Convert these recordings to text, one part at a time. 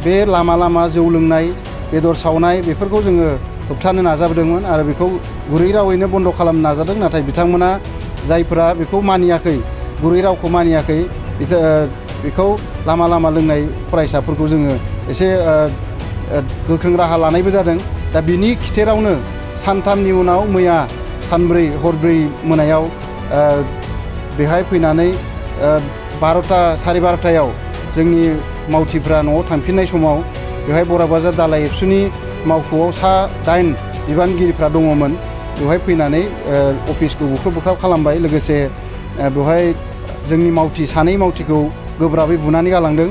बे लामा लामा जौ लोंनाय बेदर सावनाय बेफोरखौ जोङो होबथानो नाजाबोदोंमोन आरो बेखौ गुरै रावैनो बन्द खालामनो नाजादों। नाथाय बिथांमोना जायफोरा बेखौ मानियाखै, गुरै रावखौ मानियाखै, बेखौ लामा लामा लोंनाय फरायसाफोरखौ जोङो एसे गोख्रों राहा लानायबो जादों। दा बिनि खिथेरावनो सानथामनि उनाव मैया सानब्रै हरब्रै मोनायाव बेहाय फैनानै 12टा साराय 12टायाव जोंनि मावथिफ्रा न'आव थांफिननाय समाव बेवहाय बराबाजार दालाइ एबसुनि मावख'आव सा 8 बिबानगिरिफ्रा दङमोन। बेवहाय फैनानै अफिसखौ बुख्रुब-बुख्राब खालामबाय। लोगोसे बेवहाय जोंनि सानै मावथिखौ गोब्राबै बुनानै गालांदों।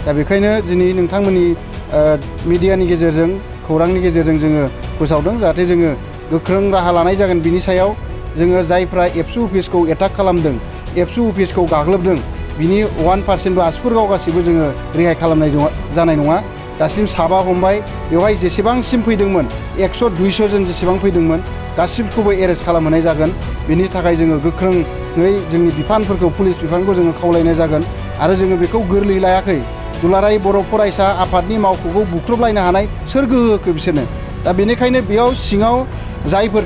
दा बेखायनो दिनै नोंथांमोननि मिडियानि गेजेरजों, खौरांनि गेजेरजों जोङो फोसावदों जाहाथे जोङो गोख्रों राहा लानाय जागोन। बिनि सायाव जोङो जायफ्रा एबसु अफिसखौ एटाक खालामदों, एबसु अफिसखौ गाग्लोबदों, बिनि 1%बो आसुगुर गावगासिबो जोङो रेहाय खालामनाय जानाय नङा। दासिम साबा हमबाय। बेवहाय जेसेबांसिम फैदोंमोन 100-200 जन जेसेबां फैदोंमोन गासिबखौबो एरेस्ट खालामहोनाय जागोन। बिनि थाखाय जोङो गोख्रोङै जोंनि बिफानफोरखौ, पुलिस बिफानखौ जोङो खावलायनाय जागोन। आरो जोङो बेखौ गोरलै लायाखै। दुलाराय बर' फरायसा आफादनि मावख'खौ बुख्रुबलायनो हानाय सोर गोहो होखो बिसोरनो? दा बेनिखायनो बेयाव सिङाव जायफोर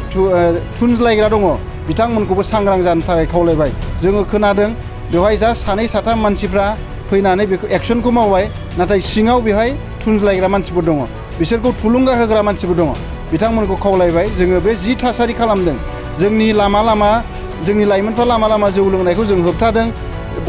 थुनज्लायग्रा दङ बिथांमोनखौबो सांग्रां जानो थाखाय खावलायबाय। जोङो खोनादों बेवहाय जास्ट 2-3 मानसिफ्रा फैनानै बेखौ एक्सनखौ मावबाय, नाथाय सिङाव बेवहाय थुनज्लायग्रा मानसिफोर दङ, बिसोरखौ थुलुंगा होग्रा मानसिफोर दङ। बिथांमोनखौ खावलायबाय। जोङो बे जि थासारि खालामदों, जोंनि लामा लामा जोंनि लाइमोनफ्रा लामा लामा जौ लोंनायखौ जों होबथादों,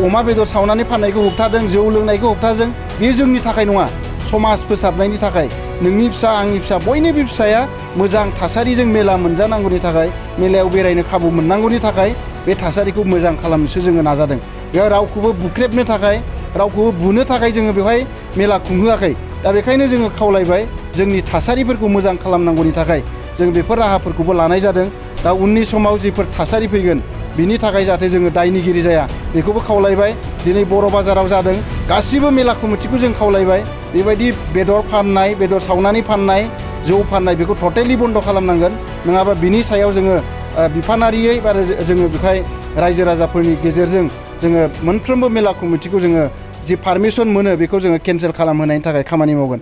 अमा बेदर सावनानै फाननायखौ होबथादों, जौ लोंनायखौ होबथादों। बेयो जोंनि थाखाय नङा, समाज फोसाबनायनि थाखाय। नोंनि फिसा, आंनि फिसा, बयनिबो फिसाया मोजां थासारिजों मेला मोनजानांगौनि थाखाय, मेलायाव बेरायनो खाबु मोननांगौनि थाखाय बे थासारिखौ मोजां खालामनोसो जोङो नाजादों। बेयाव रावखौबो बुख्रेबनो थाखाय, रावखौबो बुनो थाखाय जोङो बेवहाय मेला खुंहोआखै। दा बेखायनो जोङो खावलायबाय, जोंनि थासारिफोरखौ मोजां खालामनांगौनि थाखाय जों बेफोर राहाफोरखौबो लानाय जादों। दा उननि समाव जिफोर थासारि फैगोन बिनि थाखाय जाहाथे जोङो दायनिगिरि जाया बेखौबो खावलायबाय। दिनै बर' बाजाराव जादों, गासिबो मेला कमिटिखौ जों खावलायबाय बेबायदि बेदर फाननाय, बेदर सावनानै फाननाय, जौ फाननाय बेखौ टटेलि बन्द खालामनांगोन। नङाबा बिनि सायाव जोङो बिफानारियै बा जोङो बेवहाय रायजो राजाफोरनि गेजेरजों जोङो मोनफ्रोमबो मेला कमिटिखौ जोङो जि पारमिसन मोनो बेखौ जोङो केन्सेल खालामहोनायनि थाखाय खामानि मावगोन।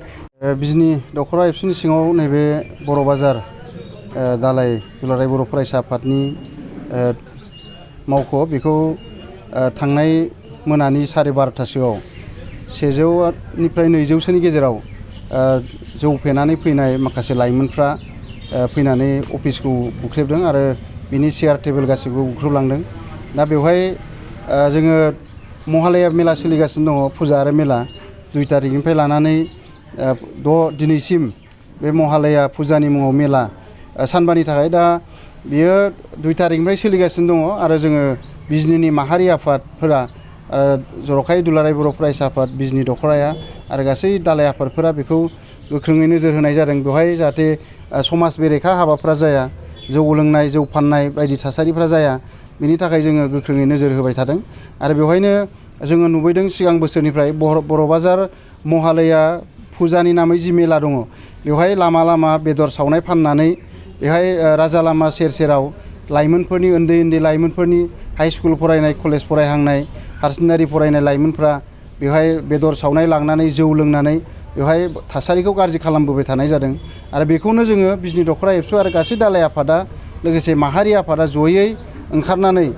बिजनि दख'रा एबसुनि सिङाव नैबे बर' बाजार दालाइ दुलाराय बर' फरायसा आफादनि मावख' बेखौ थांनाय मोनानि 12:30सोआव 100निफ्राय 200सोनि गेजेराव जौ फेनानै फैनाय माखासे लाइमोनफ्रा फैनानै अफिसखौ बुख्रेबदों आरो बिनि चेयार टेबोल गासिबो बुख्रुबलांदों। दा बेवहाय जोङो महालया मेला सोलिगासिनो दङ, फुजा आरो मेला 2 तारिखनिफ्राय लानानै 6 दिनैसिम बे महालया फुजानि मुङाव मेला सानबानि थाखाय। दा बियो 2 तारिखनिफ्राय सोलिगासिनो दङ आरो जोङो बिजनिनि माहारि आफादफोरा, जर'खायै दुलाराय बर' फरायसा आफाद, बिजनि दख'राया आरो गासै दालाइ आफादफोरा बेखौ गोख्रोङै नोजोर होनाय जादों। बेवहाय जाहाथे समाज बेरेखा हाबाफ्रा जाया, जौ लोंनाय, जौ फाननाय बायदि थासारिफ्रा जाया, बिनि थाखाय जोङो गोख्रोङै नोजोर होबाय थादों। आरो बेवहायनो जोङो नुबोदों सिगां बोसोरनिफ्राय बर' बाजार महालया फुजानि नामै जि मेला दङ, बेवहाय लामा लामा बेदर सावनाय फाननानै बेहाय राजा लामा सेर सेराव लाइमोनफोरनि, उन्दै उन्दै लाइमोनफोरनि, हाइ स्कुल फरायनाय, कलेज फरायहांनाय, हायार सेकेन्डारि फरायनाय लाइमोनफ्रा बेवहाय बेदर सावनाय लांनानै जौ लोंनानै बेवहाय थासारिखौ गाज्रि खालामबोबाय थानाय जादों। आरो बेखौनो जोङो बिजनि दख'रा एबसु आरो गासै दालाइ आफादा, लोगोसे माहारि आफादा जयै ओंखारनानै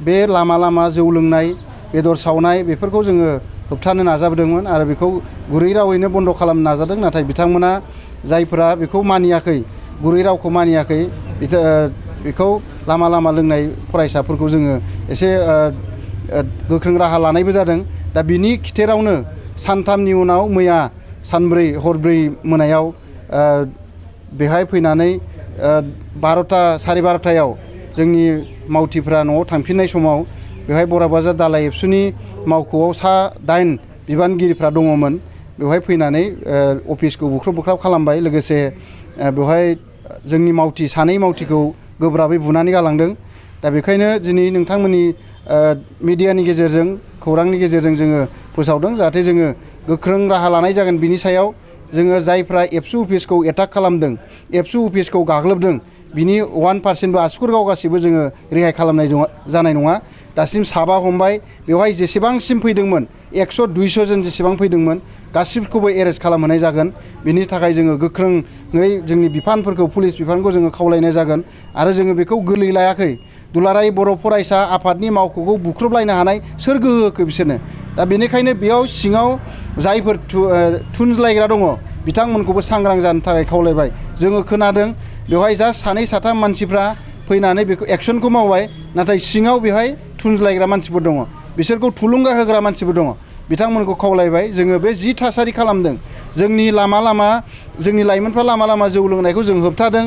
बे लामा लामा जौ लोंनाय, बेदर सावनाय बेफोरखौ जोङो होबथानो नाजाबोदोंमोन आरो बेखौ गुरै रावैनो बन्द खालामनो नाजादों। नाथाय बिथांमोना जायफोरा बेखौ मानियाखै, गुरै रावखौ मानियाखै, बेखौ लामा लामा लोंनाय फरायसाफोरखौ जोङो एसे गोख्रों राहा लानायबो जादों। दा बिनि खिथेरावनो सानथामनि उनाव मैया सानब्रै हरब्रै मोनायाव बेहाय फैनानै 12टा साराय 12टायाव जोंनि मावथिफ्रा न'आव थांफिननाय समाव बेवहाय बराबाजार दालाइ एबसुनि मावख'आव सा 8 बिबानगिरिफ्रा दङमोन। बेवहाय फैनानै अफिसखौ बुख्रुब-बुख्राब खालामबाय। लोगोसे बेवहाय जोंनि सानै मावथिखौ गोब्राबै बुनानै गालांदों। दा बेखायनो दिनै नोंथांमोननि मिडियानि गेजेरजों, खौरांनि गेजेरजों जोङो फोसावदों जाहाथे जोङो गोख्रों राहा लानाय जागोन। बिनि सायाव जोङो जायफ्रा एबसु अफिसखौ एटाक खालामदों, एबसु अफिसखौ गाग्लोबदों, बिनि 1%बो आसुगुर गावगासिबो जोङो रेहाय खालामनाय जानाय नङा। दासिम साबा हमबाय। बेवहाय जेसेबांसिम फैदोंमोन 100-200 जन जेसेबां फैदोंमोन गासिबखौबो एरेस्ट खालामहोनाय जागोन बिनि थाखाय जोङो गोख्रोङै जोंनि बिफानफोरखौ पुलिस बिफानखौ जोङो खावलायनाय जागोन आरो जोङो बेखौ गोरलै लायाखै दुलाराय बर' फरायसा आफादनि मावख'खौ बुख्रुबलायनो हानाय सोर गोहो होखो बिसोरनो दा बेनिखायनो बेयाव सिङाव जायफोर थुनज्लायग्रा दङ बिथांमोनखौबो सांग्रां जानो थाखाय खावलायबाय जोङो खोनादों बेवहाय जास्ट 2-3 मानसिफ्रा फैनानै बेखौ एक्सनखौ मावबाय नाथाय सिङाव बेवहाय थुनज्लायग्रा मानसिफोर दङ बिसोरखौ थुलुंगा होग्रा मानसिफोर दङ बिथांमोनखौ खावलायबाय जोङो बे जि थासारि खालामदों जोंनि लामा जोंनि लाइमोनफ्रा लामा जौ लोंनायखौ जों होबथादों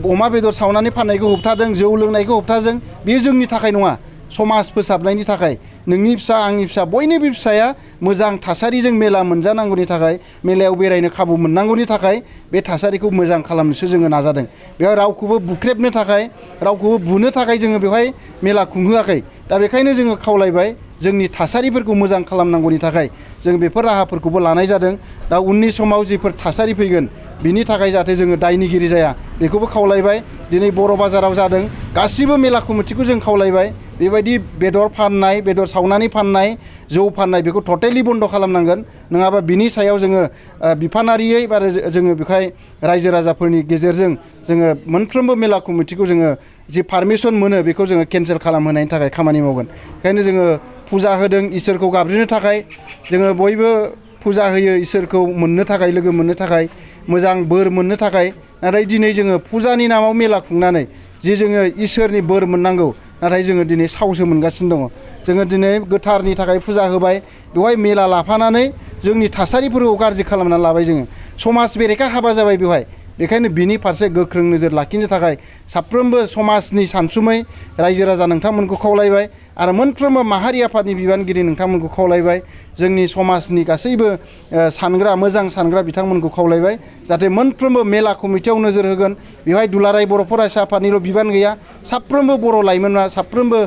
अमा बेदर सावनानै फाननायखौ होबथादों जौ लोंनायखौ होबथादों बेयो जोंनि थाखाय नङा समाज फोसाबनायनि थाखाय नोंनि फिसा आंनि फिसा बयनिबो फिसाया मोजां थासारिजों मेला मोनजानांगौनि थाखाय मेलायाव बेरायनो खाबु मोननांगौनि थाखाय बे थासारिखौ मोजां खालामनोसो जोङो नाजादों बेयाव रावखौबो बुख्रेबनो थाखाय रावखौबो बुनो थाखाय जोङो बेवहाय मेला खुंहोआखै दा बेखायनो जोङो खावलायबाय जोंनि थासारिफोरखौ मोजां खालामनांगौनि थाखाय जों बेफोर राहाफोरखौबो लानाय जादों दा उननि समाव जिफोर थासारि फैगोन बिनि थाखाय जाहाथे जोङो दायनिगिरि जाया बेखौबो खावलायबाय दिनै बर' बाजाराव जादों गासिबो मेला कमिटिखौ जों खावलायबाय बेबायदि बेदर फाननाय बेदर सावनानै फाननाय जौ फाननाय बेखौ टटेलि बन्द खालामनांगोन नङाबा बिनि सायाव जोङो बिफानारियै बा जोङो बेखाय रायजो राजाफोरनि गेजेरजों जोङो मोनफ्रोमबो मेला कमिटिखौ जोङो जि पारमिसन मोनो बेखौ जोङो केन्सेल खालामहोनायनि थाखाय खामानि मावगोन ओंखायनो जोङो फुजा होदों इसोरखौ गाबज्रिनो थाखाय जोङो बयबो फुजा होयो इसोरखौ मोननो थाखाय लोगो मोननो थाखाय मोजां बोर मोननो थाखाय नाथाय दिनै जोङो फुजानि नामाव मेला खुंनानै जि जोङो इसोरनि बोर मोननांगौ नाथाय जोङो दिनै सावसो मोनगासिनो दङ जोङो दिनै गोथारनि थाखाय फुजा होबाय बेवहाय मेला लाफानानै जोंनि थासारिफोरखौ गाज्रि खालामनानै लाबाय जोङो समाज बेरेखा हाबा जाबाय बेवहाय बेखायनो बिनि फारसे गोख्रों नोजोर लाखिनो थाखाय साफ्रोमबो समाजनि सानसुमै रायजो राजा नोंथांमोनखौ खावलायबाय आरो मोनफ्रोमबो माहारि आफादनि बिबानगिरि नोंथांमोनखौ खावलायबाय जोंनि समाजनि गासैबो सानग्रा मोजां सानग्रा बिथांमोनखौ खावलायबाय जाहाथे मोनफ्रोमबो मेला कमिटियाव नोजोर होगोन बेवहाय दुलाराय बर' फरायसा आफादनिल' बिबान गैया साफ्रोमबो बर' लाइमोनफ्रा साफ्रोमबो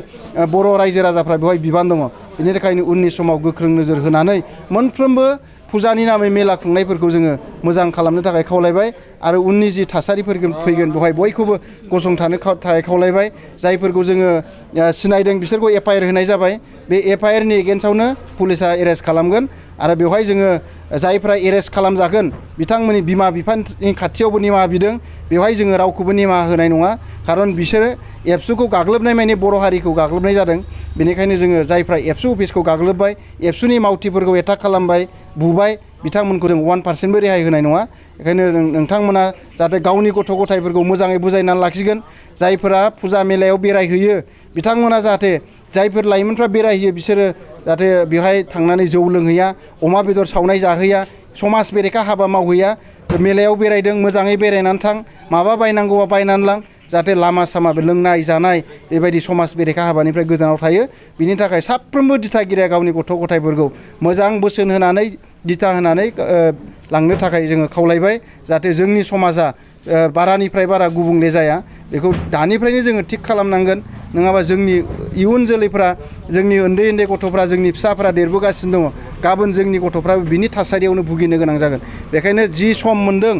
बर' रायजो राजाफ्रा बेवहाय बिबान दङ बेनि थाखायनो उननि समाव गोख्रों नोजोर होनानै मोनफ्रोमबो फुजानि नामै मेला खुंनायफोरखौ जोङो मोजां खालामनो थाखाय खावलायबाय आरो उननि जि थासारिफोर फैगोन बेवहाय बयखौबो गसंथानो थाखाय खावलायबाय जायफोरखौ जोङो सिनायदों बिसोरखौ एफआइआर होनाय जाबाय बे एफआइआरनि एगेन्स्टआवनो पुलिसा एरेस्ट खालामगोन आरो बेवहाय जोङो जायफ्रा एरेस्ट खालामजागोन बिथांमोननि बिमा बिफानि खाथियावबो निमाहा बिदों बेवहाय जोङो रावखौबो निमाहा होनाय नङा खारन बिसोरो एबसुखौ गाग्लोबनाय माने बर' हारिखौ गाग्लोबनाय जादों बेनिखायनो जोङो जायफ्रा एबसु अफिसखौ गाग्लोबबाय एबसुनि मावथिफोरखौ एटाक खालामबाय बुबाय बिथांमोनखौ जों 1%बो रेहाय होनाय नङा बेखायनो नोंथांमोना जाहाथे गावनि गथ' गथायफोरखौ मोजाङै बुजायनानै लाखिगोन जायफोरा फुजा मेलायाव बेरायहैयो बिथांमोना जाहाथे जायफोर लाइमोनफ्रा बेरायहैयो बिसोरो जाहाथे बेवहाय थांनानै जौ लोंहैया अमा बेदर सावनाय जाहैया समाज बेरेखा हाबा मावहैया मेलायाव बेरायदों मोजाङै बेरायनानै थां माबा बायनांगौबा बायनानै लां जाहाथे लामा सामा लोंनाय जानाय बेबायदि समाज बेरेखा हाबानिफ्राय गोजानाव थायो बिनि थाखाय साफ्रोमबो दिथागिरिया गावनि गथ' गथायफोरखौ मोजां बोसोन होनानै दिथा होनानै लांनो थाखाय जोङो खावलायबाय जाहाथे जोंनि समाजा बारानिफ्राय बारा गुबुंले जाया बेखौ दानिफ्रायनो जोङो थिग खालामनांगोन नङाबा जोंनि इयुन जोलैफ्रा जोंनि उन्दै उन्दै गथ'फ्रा जोंनि फिसाफ्रा देरबोगासिनो दङ गाबोन जोंनि गथ'फ्राबो बिनि थासारियावनो भुगिनो गोनां जागोन बेखायनो जि सम मोनदों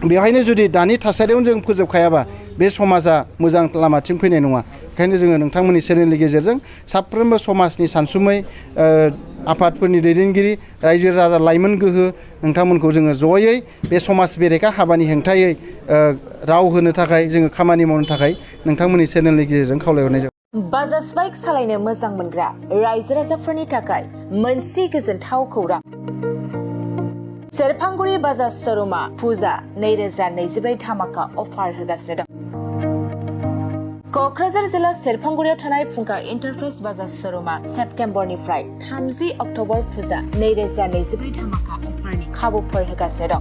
बेवहायनो जुदि दानि थासारियावनो जों फोजोबखायाबा बे समाजा मोजां लामाथिं फैनाय नङा ओंखायनो जोङो नोंथांमोननि चेनेलनि गेजेरजों साफ्रोमबो समाजनि सानसुमै आफादफोरनि दैदेनगिरि रायजो राजा लाइमोन गोहो नोंथांमोनखौ जोङो जयै बे समाज बेरेखा हाबानि हेंथायै राव होनो थाखाय जोङो खामानि मावनो थाखाय नोंथांमोननि चेनेलनि गेजेरजों खावलायहरनाय जाबाय। बाजाज बाइक सालायनो मोजां मोनग्रा रायजो राजाफोरनि थाखाय मोनसे गोजोनथाव खौरां सेरफांगुरि बाजाज श'रुमा फुजा 2024 धामाका अफार होगासिनो दं। क'क्राझार जिल्ला सेरफांगुरियाव थानाय फुंखा एन्टारप्राइज बाजाज श'रुमा सेप्तेम्बरनिफ्राय 30 अक्ट'बर फुजा 2024 धामाका अफारनि खाबुफोर होगासिनो दं।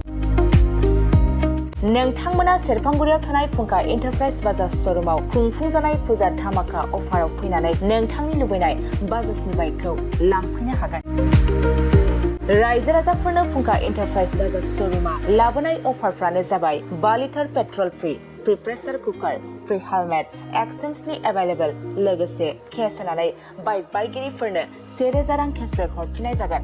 नोंथांमोना सेरफांगुरियाव थानाय फुंखा एन्टारप्राइज बाजाज श'रुमाव खुंफुंजानाय फुजा धामाका अफाराव फैनानै नोंथांनि लुबैनाय बाजाजनि बाइकखौ लांफैनो हागोन। रायजो राजाफोरनो फुंखा एन्टारप्राइज बाजाज श'रुमा लाबोनाय अफारफ्रानो जाबाय 5 litre petrol free pressure cooker free helmet एक्सचेन्जनि एभेलेबल लोगोसे केस होनानै बाइक बायगिरिफोरनो 1000 रां केसबेक हरफिननाय जागोन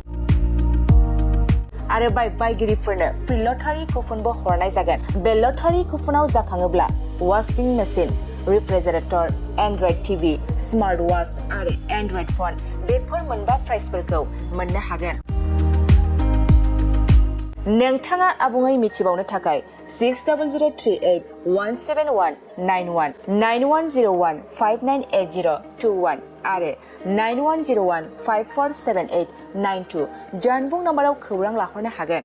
आरो बाइक बायगिरिफोरनो फ्रि लटारि कुपनबो हरनाय जागोन। बे लटारि कुपनाव जाखाङोब्ला washing machine refrigerator, android TV, smart watch आरो एन्ड्रइड फन बेफोर मोनबा प्राइसफोरखौ मोननो हागोन। नोंथाङा आबुङै मिथिबावनो थाखाय 6003817191 9101598021 आरो 9101547892 जानबुं नाम्बाराव खौरां लाहरनो हागोन।